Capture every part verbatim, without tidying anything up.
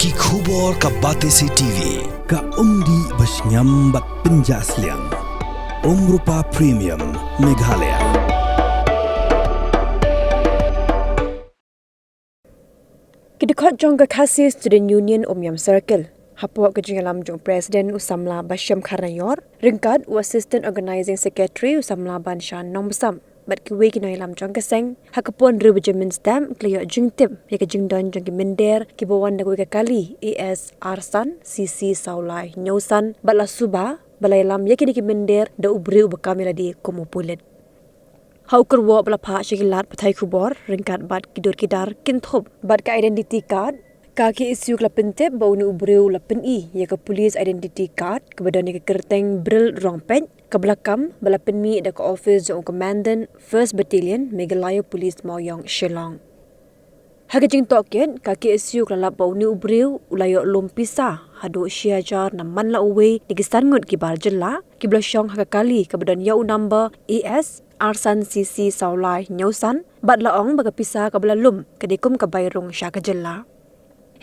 Ki khubor ka Batesi T V, ka umdih ba shngiam bad pynjah sliang. Umrupa Premium, Meghalaya. Ki dkhot jong ka Khasi Student Union Umiam Circle, hapoh ka jingïalam jong President u samla Bashem Kharnaior, ryngkat u Assistant Organizing Secretary u samla Banshan Nongbsap, bad kiwei ki nongïalam jong ka seng, ha ka por hynriew baje mynstep, ki la ïoh jingtip ïa ka jingdon jong ki mynder kiba wan da kawei ka kali A S arsan C C saw lai hynñiew san, bad la suba ba la ïalam ïa kine ki mynder da u briew uba kam ïalade kum u pulit. Ha u kyrwoh ba la phah sha ki lad pathai khubor ryngkat bad ki dur ki dar kynthup bad ka identity card, ka K S U ka la pyntip ba une u briew u la pyni ïa ka police identity card kaba don ïa ka kyrteng Bril Rongpeit, kaba la kam ba la pynmih da ka office jong u Commandant First Battalion Meghalaya Police Mawïong, Shillong. Ha ka jingtohkit, ka K S U ka la lap ba une u briew u la ïoh lum pisa haduh shi hajar na man la uwei na ki san ngut ki bar jylla kiba la shong ha ka kali kaba don ïa u number A S arsan C C saw lai hynñiew san, bad la ong ba ka pisa kaba la lum ka dei kum ka bai rung sha ka jylla.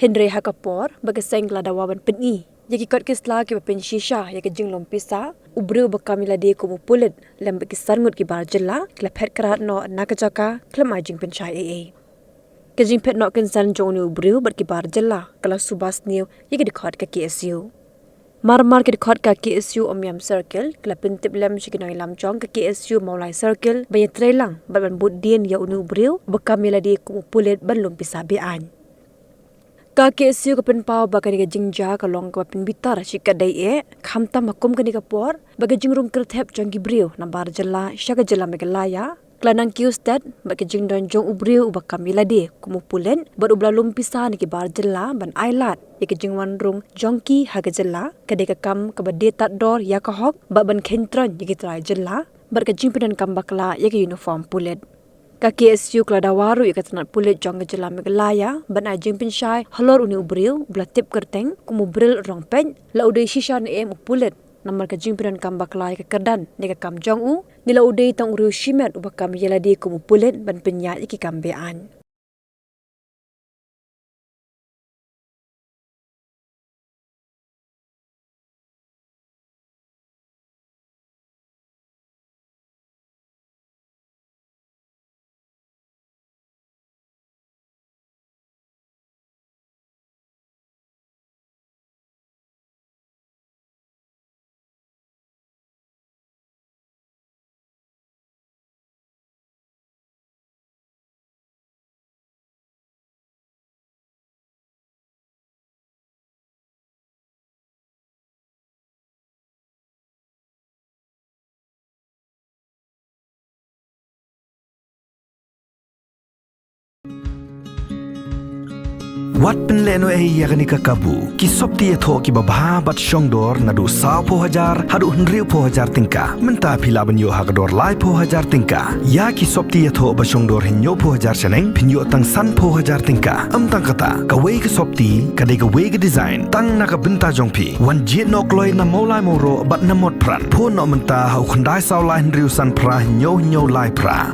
Hynrei ha ka por ba ka seng ka la dawa ban pyni ïa ki kot ki sla kiba pynshisha ïa ka jinglum pisa, u briew uba kam ïalade kum u pulit lem bad ki san ngut ki bar jylla ki la phet krad noh na ka jaka khlem ai jingpynshai ei ei. Ka jingphet noh kynsan jong une u briew bad ki bar jylla ka la suba sniew ïa ki dkhot ka K S U. Mar mar ki dkhot ka K S U Umiam Circle ki la pyntip lem sha ki nongïalam jong ka K S U Mawlai Circle ban ïatreilang bad ban bud dien ïa une u briew uba kam ïalade kum u pulit ban lum pisa be-aiñ. Ka K S U ka pynpaw ba kane ka jingjia ka long kaba pynbitar shikatdei eh, khamtam ha kum kane ka por ba ka jingrung kyrthep jong ki briew na bar jylla sha ka jylla Meghalaya ka la nang kiew stet bad ka jingdon jong u briew uba kam ïalade kum u pulit bad uba la lum pisa na ki bar jylla ban ai lad ïa ka jingwan rung jong ki ha ka jylla, ka dei ka kam kaba die tad dor ïa ka hok bad ban kheiñ troiñ ïa ki trai jylla bad ka jingpyndonkam bakla ïa ka uniform pulit. Ka K S U ka la dawa ruh ïa ka tnat pulit jong ka jylla Meghalaya ban ai jingpynshai halor une u briew uba la tip kyrteng kum u Bril Rongpeit, la u dei shisha ne em u pulit, namar ka jingpyndonkam bakla ïa ka kyrdan ne ka kam jong u, ne la u dei tang u riew shimet uba kam ïalade kum u pulit ban pynïaid ïa ki kam be-aiñ. Wat pynlehnohei ïa kane ka kabu. Ki sopti ïathoh kiba bha bad shongdor naduh sawphew hajar haduh hynriewphew hajar tyngka. Mynta phi lah ban ïoh ha ka dor laiphew hajar tyngka. Ïa ki sopti ïathoh ba shongdor hynñiewphew hajar shaneng phin ïoh tang sanphew hajar tyngka. Ym tang kata, kawei ka sopti ka dei kawei ka design tang na ka bynta jong phi. Wan jied noh kloi na Mawlai Mawroh bad na Motphran. Phone noh mynta ha u khyndai saw lai hynriew san phra hynñiew hynñiew lai phra.